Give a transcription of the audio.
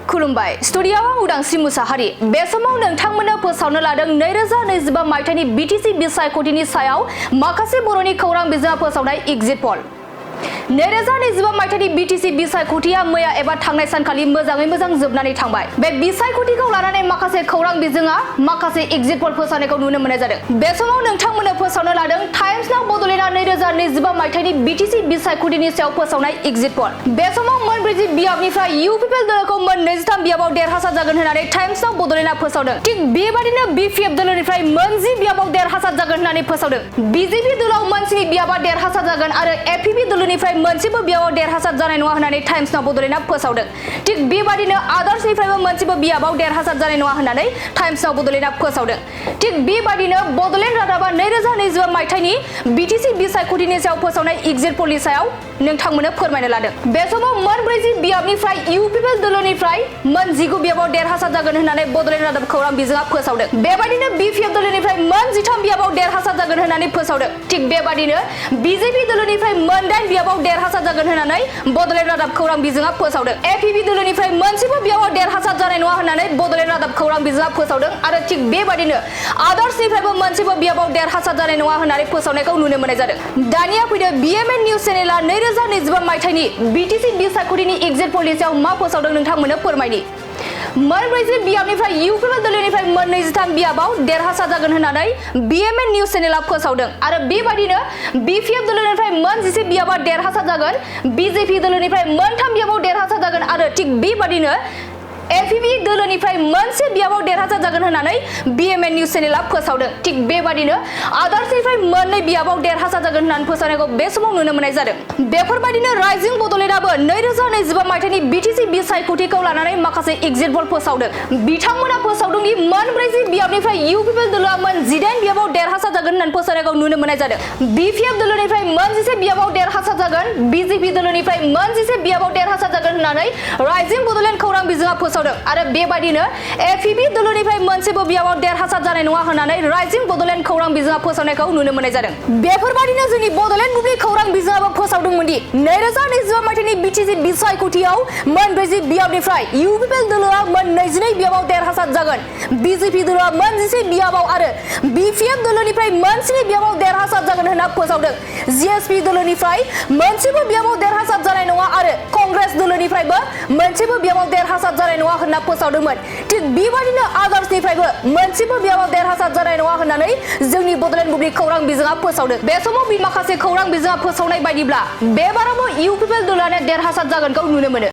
खुलुमबाय स्टुडियोआव उदांस्रि मुसाहारि बे समाव नोंथांमोननो फोसावनो लादों 2025 मायथाइनि बीटीसी बिसायख'थिनि सायाव माखासे बर'नि खौरां बिजोङा फोसावनाय एग्जिट पल 2025 मायथाइनि बीटीसी बिसायख'थिया मैया एबा थांनाय सानखालि मोजाङै मोजां जोबनानै थांबाय। बे बिसायख'थिखौ लानानै माखासे खौरां बिजोङा माखासे एग्जिट पल फोसावनायखौ नुनो मोननाय जादों। बे समाव नोंथांमोननो फोसावनो लादों टाइम्स नाउ बड'लेण्डआ 2025 मायथाइनि बीटीसी बिसायख'थिनि सायाव फोसावनाय एग्जिट पल। बे समाव मोनब्रै बियाबनिफ्राय इउ पिपल दलखौ मोन 23 बियाबाव देरहासार जागोन होननानै टाइम्स नाउ बड'लेण्डआ फोसावदों। थिग बेबादिनो बीपीएफ दलनिफ्राय मोन 10 बियाबाव देरहासार जागोन होननानै फोसावदों। बीजेपी दलाव मोन 7 बियाबा देरहासार जागोन आरो एपीपी दलनिफ्राय मोनसेबो बियाबाव देरहासार जानाय नङा होननानै टाइम्स नाउ बड'लेण्डआ फोसावदों। थिग बेबादिनो आदार्सनिफ्रायबो मोनसेबो बियाबाव देरहासार जानाय नङा होननानै टाइम्स नाउ बड'लेण्डआ फोसावदों। थिग बेबादिनो बड'लेण्ड रादाबा 2025 मायथाइनि बीटीसी बिसायख'थिनि सायाव फोसावनाय एग्जिट पलनि सायाव नोंथांमोननो फोरमायनो लादों। बे समाव मोनब्रै बियाबनिफ्राय इउ पिपल दलनिफ्राय मोन 19 बियाबाव देरहासार जागोन होननानै बड'लेण्ड रादाब खौरां बिजोङा फोसावदों। बेबादिनो बीपीएफ दलनिफ्राय मोन 13 बियाबाव देरहासार जागोन होननानै फोसावदों। थिग बेबादिनो बीजेपी दलनिफ्राय मोन 8 बियाबाव देरहासार जागोन होननानै बड'लेण्ड रादाब खौरां बिजोङा फोसावदों। एपीपी दलनिफ्राय मोनसेबो बियाबाव देरहासार जानाय नङा होननानै बड'लेण्ड रादाब खौरां बिजोङा फोसावदों आरो थिग बेबादिनो आदार्सनिफ्रायबो मोनसेबो बियाबाव देरहासार जानाय नङा होननानै फोसावनायखौ नुनो मोननाय जादों। दानिया फैदो बीएमएन निउज चेनेलआ 2025 मायथाइनि बीटीसी बिसायख'थिनि एग्जिट पलनि सायाव मा फोसावदों नोंथांमोननो फोरमायनि। मोनब्रै बियाबनिफ्राय इउ पिपल दलनिफ्राय मोन 23 बियाबाव देरहासार जागोन होननानै बीएमएन निउज चेनेलआ फोसावदों आरो बेबादिनो बीपीएफ दलनिफ्राय मोन 10 बियाबा देरहासार जागोन, बीजेपी दलनिफ्राय मोन 3 बियाबाव देरहासार जागोन आरो थिग बेबादिनो एपीपी दलनिफ्राय मोनसे बियाबाव देरहासार जागोन होननानै बीएमएन निउज चेनेलआ फोसावदों। थिग बेबादिनो आदार्सनिफ्राय मोननै बियाबाव देरहासार जागोन होननानै फोसावनायखौ बे समाव नुनो मोननाय जादों। बेफोरबादिनो राइजिं बड'लेण्डआबो 2025 मायथाइनि बीटीसी बिसायख'थिखौ लानानै माखासे एग्जिट पल फोसावदों। बिथांमोना फोसावदों दि मोनब्रै बियाबनिफ्राय इउ पिपल दलआ मोन 18 बियाबाव देरहासार जागोन होननानै फोसावनायखौ नुनो मोननाय जादों। बीपीएफ दलनिफ्राय मोन 11 बियाबाव देरहासार जागोन, बीजेपी दलनिफ्राय मोन 11 बियाबाव देरहासार जागोन होननानै राइजिं बड'लेण्ड खौरां बिजोङा फोसावदों आरो बेबादिनो एपीपी दलनिफ्राय मोनसेबो बियाबाव देरहासार जानाय नङा होननानै राइजिं बड'लेण्ड खौरां बिजोङा फोसावनायखौ नुनो मोननाय जादों। बेफोरबादिनो जोंनि बड'लेण्ड बुब्लि खौरां बिजोङाबो फोसावदोंमोन दि 2025 मायथाइनि बीटीसी बिसायख'थियाव मोनब्रै बियाबनिफ्राय इउ पिपल दलआ मोन 22 बियाबाव देरहासार जागोन, बीजेपी दलआ मोन 10 बियाबाव आरो बीपीएफ दलनिफ्राय मोन 7 बियाबाव देरहासार जागोन होनना फोसावदों। जीएसपी दलनिफ्राय मोनसेबो बियाबाव देरहासार जानाय नङा आरो कंग्रेस दलनिफ्रायबो मोनसेबो बियाबाव देरहासार जानाय नङा होनना फोसावदोंमोन। थिग बेबादिनो आदार्सनिफ्रायबो मोनसेबो बियाबाव देरहासार जानाय नङा होननानै जोंनि बड'लेण्ड बुब्लि खौरां बिजोङा फोसावदों। बे समाव माखासे खौरां बिजोङा फोसावनाय बायदिब्ला बे बारावबो इउ पिपल दलानो देरहासार जागोनखौ नुनो मोनो।